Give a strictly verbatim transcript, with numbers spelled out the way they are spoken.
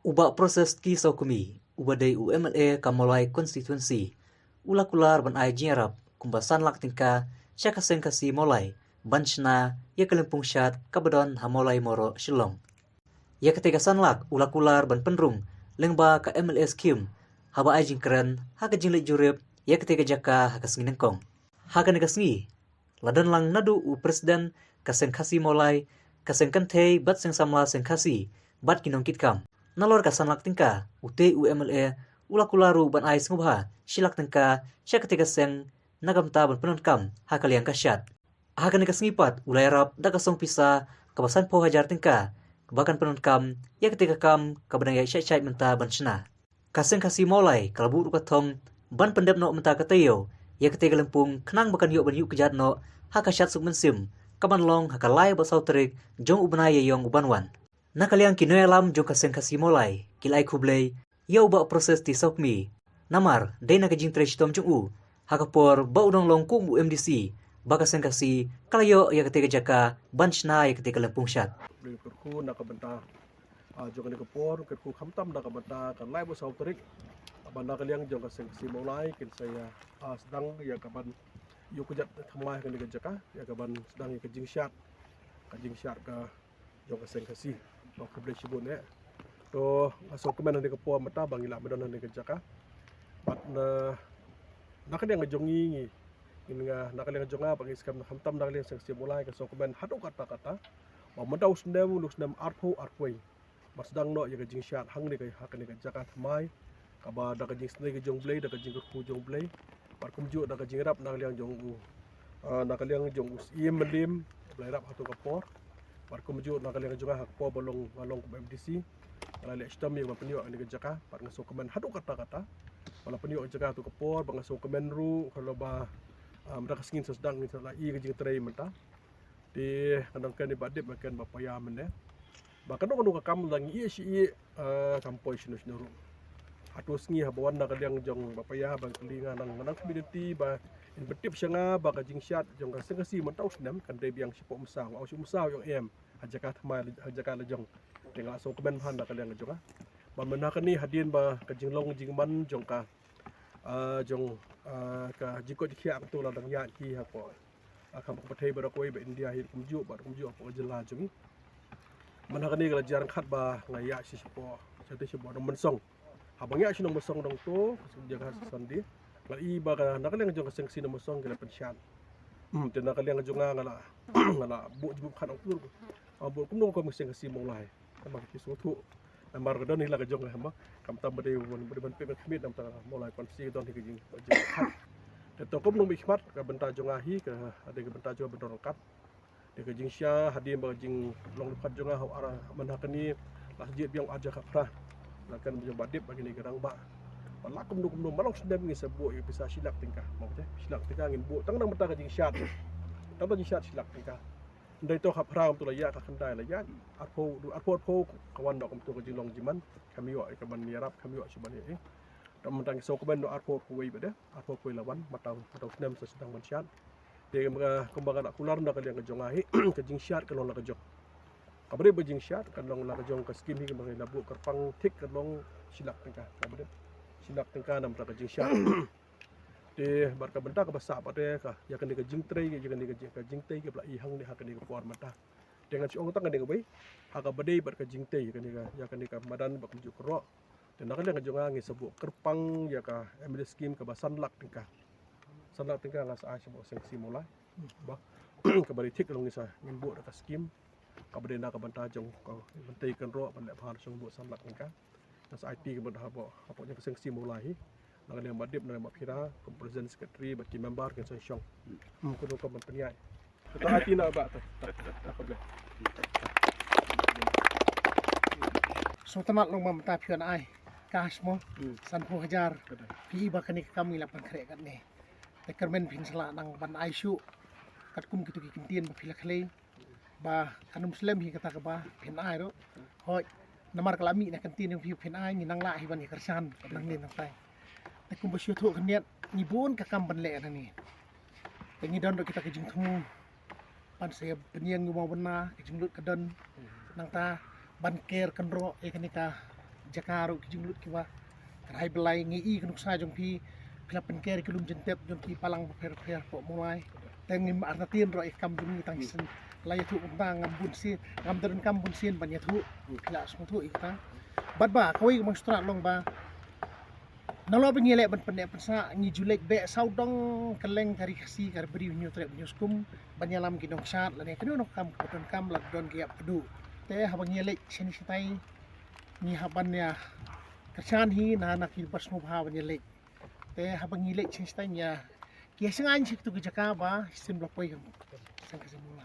U Bah Proses T Sawkmie, uba dei u M L A ka Mawlai Constituency, u la kular ban ai jingïarap kumba san lak tyngka sha ka Seng Khasi Mawlai ban shna ïa ka lympung shad kaba don ha Mawlai Mawroh, Shillong. Ïa katei ka san lak u la kular ban pynrung lyngba ka M L A scheme, haba ai jingkren ha ka jingleit jurip ïa katei ka jaka ha ka sngi nyngkong. Ha kane ka sngi la don lang naduh u President ka Seng Khasi Mawlai, ka Seng Kynthei bad Seng Samla Seng Khasi, bad ki nongkitkam. Nalor ka san lak tyngka, utei u M L A u la kular ruh ban ai sngewbha shi lak tyngka sha katei ka seng na ka bynta ban pyndonkam ha ka liang ka shad. Ha kane ka sngi pat u la ïarap da ka song pisa kaba sanphew hajar tyngka, kaba kan pyndonkam ïa katei ka kam kaba dang ïaid shait shait mynta ban shna. Ka Seng Khasi Mawlai ka la buh ruh ka thong ban pyndep noh mynta ka taïew ïa katei ka lympung, khnang ba kan ïoh ban ïuh kjat noh ha ka Shad Suk Mynsiem, kaban long ha ka lai bad saw tarik jong u bnai Ïaïong uban wan. Na ka liang ki nongïalam jong ka Seng Khasi Mawlai ki la ai khublei ïa u Bah Proses T Sawkmie, namar dei na ka jingtrei shitom jong u ha ka por ba u dang long kum u M D C, ba ka Seng Khasi ka la ïoh ïa katei ka jaka ban shna ïa katei ka lympung shad. Kyrkhu na ka bynta, ah, jong kane ka por, kyrkhu khamtam na ka bynta ka lai bad saw tarik, ba na ka liang jong ka Seng Khasi Mawlai kin sa ïa, ah, sdang ïa kaban ïuh kjat thymmai ha kane ka jaka, ïa kaban sdang ïa ka jingshad, ka jingshad ka jong ka Seng Khasi. Ba khublei shibun eh. To nga sngewkmen ha kane ka por mynta ba ngi lah ban don ha kane ka jaka. Bad na, na ka liang jong ngi, ngi, ngi nga, na ka liang jong nga ba ngi skhem na khamtam na ka liang Seng Khasi Mawlai, ka sngewkmen haduh katta katta ba mynta u snem, u snem arphew arphew wei, ba sdang noh ïa ka jingshad hangne ka, ha kane ka jaka thymmai, kaba da ka jingsnei ka jong U Blei, da ka jingkyrkhu jong U Blei. Bad kumjuh da ka jingïarap na ka liang jong u, ah, na ka liang jong u Syiem Mylliem, ba la ïarap ha tu ka por. Bad kumjuh na ka liang jong nga ha ka por ba long, nga long kum M D C, nga la leh shitom ïa ba pynïoh ïa kane ka jaka. Bad nga sngewkmen haduh katta katta ba la pynïoh ïa ka jaka ha tu ka por, bad nga sngewkmen ruh ka long ba, ah, mynta ka sngi sa sdang, ngin sa la ïoh ka jingtrei mynta. Te nga dang kren ïa Bah Dip, nga kren Bah Paya mynne. Ba kano kano ka kam la ngi ïeh shi ïeh, eh, kam poi shano shano ruh. Hato sngi haba wan na ka liang jong Bah Paya ba kylli nga, nang, nang community ba in pyntip sha nga ba ka jingshad jong ka Seng Khasi mynta u snem kan dei biang shiphew msaw, nga ong shiphew msaw ïong em, ha jaka thymmai, ha jaka la jong. Te nga sngewkmen bha na ka liang jong nga. Ba mynta kane hadien ba ka jinglong jingman jong ka, ah, jong, ah, ka jingkoit jingkhiah tu la dang ïaid hi hapoh, ah, kham ka pyrthei baroh kawei, ba India hi kumjuh, bad kumjuh hapoh jylla jong ngi. Mynta kane ka la jia ryngkat ba nga ïaid sha shapoh, sha te shapoh Nongmynsong. Haba nga ïaid sha Nongmynsong dong to, sha jaka Sunday, nga i ba ka na ka liang jong ka Seng Khasi Nongmynsong ki la pynshad. Hmm, te na ka liang jong nga, nga la, nga la buh jingbuh khat ong tur. Nga buh kumno ka Seng Khasi Mawlai. Namar ki sngewthuh. Namar ka don hi la ka jong ka hima. Khamtam ba dei ban, ba dei ban peit ban khmih, namar ka Mawlai Constituency ka don hi ka jing, ka jingkhat. Te to kum nongmihkhmat, ka bynta jong nga hi, ka dei ka bynta jong nga ban don ryngkat. Te ka jingshai hadien ba ka jinglong ryngkat jong nga ha u ar, mynta kane la jied biang ar hajar khatphra. La kren jong Bah Dip ba kine ki rangbah, ba la kumno kumno man la u snem ngin sa buh ïa ka pisa shi lak tyngka. Mo te shi lak tyngka ngin buh tang na ka bynta ka jingshad. Tang na ka jingshad shi lak tyngka. Ndai to khatphra kumto la ïaid, ka khyndai la ïaid, arphew, arphew, arphew ka wan noh kumto ka jinglong jingman, kam ïoh ïa ka ban ïarap, kam ïoh shuh ban ïoh. Te mynta ngi sngewkmen noh arphew, arphew wei bad, eh, arphew, arphew wei la wan, mynta, mynta u snem sa sdang ban shad. Te kumba, kumba nga la kular na ka liang ka jong nga hi, ka jingshad kan long la ka jong, kaba dei ba jingshad kan long la ka jong ka skim hi, kumba nga la buh kyrpang thik kan long shi lak tyngka, kaba dei shi lak tyngka na ka bynta ka jingshad. Te bad ka bynta kaba sah pat te ka, ïa kane ka jingtrei, ïa kane ka jing, ka jingtrei kaba la i hangne ha kane ka por mynta. Te ngan shu ong tang kane kawei, ha kaba dei bad ka jingtrei, ïa kane ka, ïa kane ka madan ba kumjuh ka roh. Te na ka liang ka jong nga ngin sa buh kyrpang ïa ka M L A scheme kaba san lak tyngka. San lak tyngka nga sa ai shapoh Seng Khasi Mawlai. Ba kaba dei thik long ngin sa, ngin buh da ka scheme. Kaba dei na ka bynta jong ka, bynta kan roh ban leh bha shong buh san lak tyngka. Nga sa ai ti ka bynta hapoh, hapoh jong ka Seng Khasi Mawlai hi. Na ka liang Bah Dip, na ka liang Bah Phira, kum president, secretary bad ki member kin sa shong. Hmm, kumno ka ban pynïaid. Ka ai ti na ba ta, ta, ta, ta, ka bleh. Sngewtynnat long ba mynta phi wan ai cash mo. Hmm. Sanphew hajar. Ka dei. Phi i ba kane ka kam ngi la pynkhreh katne. Te kyrmen phin sa lah nang ban ai shuh katkum kito ki kyntien ba phi la khlei. Ba kan ym slem hi kata kaba phin ai ruh. Hooid, namar ka la mih na ka ktien jong phi, phin ai, ngi nang lah hi ban ïa kyrshan nangne nangtai. Te kumba shu ïathuh khyndiat, ngi bun ka kam ban leh nangne. Te ngi don ruh kita ka jingthmu ban sa pynïeng ïa u mawbynna, ka jinglut ka don. Nangta ban ker kynroh ïa kane ka jaka ruh ki jinglut kiba kyrhai blai. Ngi i ka nuksa jong phi, phi la pynker ki lum jingtep jong ki balang bapher bapher hapoh Mawlai. Te ngim artatien ruh ïa ka kam jong ngi tang shisien la ïathuh kumta, ngam bun sien, ngam donkam bun sien ban ïathuh. Phi la sngewthuh ïa kata. Bad ba kawei ka ban sngewthuh long ba nalor ba ngi leh ban pynneh pynsah, ngi ju leit beh sawdong kylleng ka Ri Khasi, ka Ri Bri, Hynñiewtrep Hynñiewskum, ban ïalam ki nongshad lane kano kano ka kam kaba donkam, la don ki ïap kduh. Te haba ngi leit shane shatai, ngi hap ban ïa kyrshan hi na, na ki ba sngewbha ban ïa leit. Te haba ngi leit shane shatai ngi ïa, ki ïa shngaiñ sha kitu ki jaka ba shisien ba la poi kam. Sngewbha.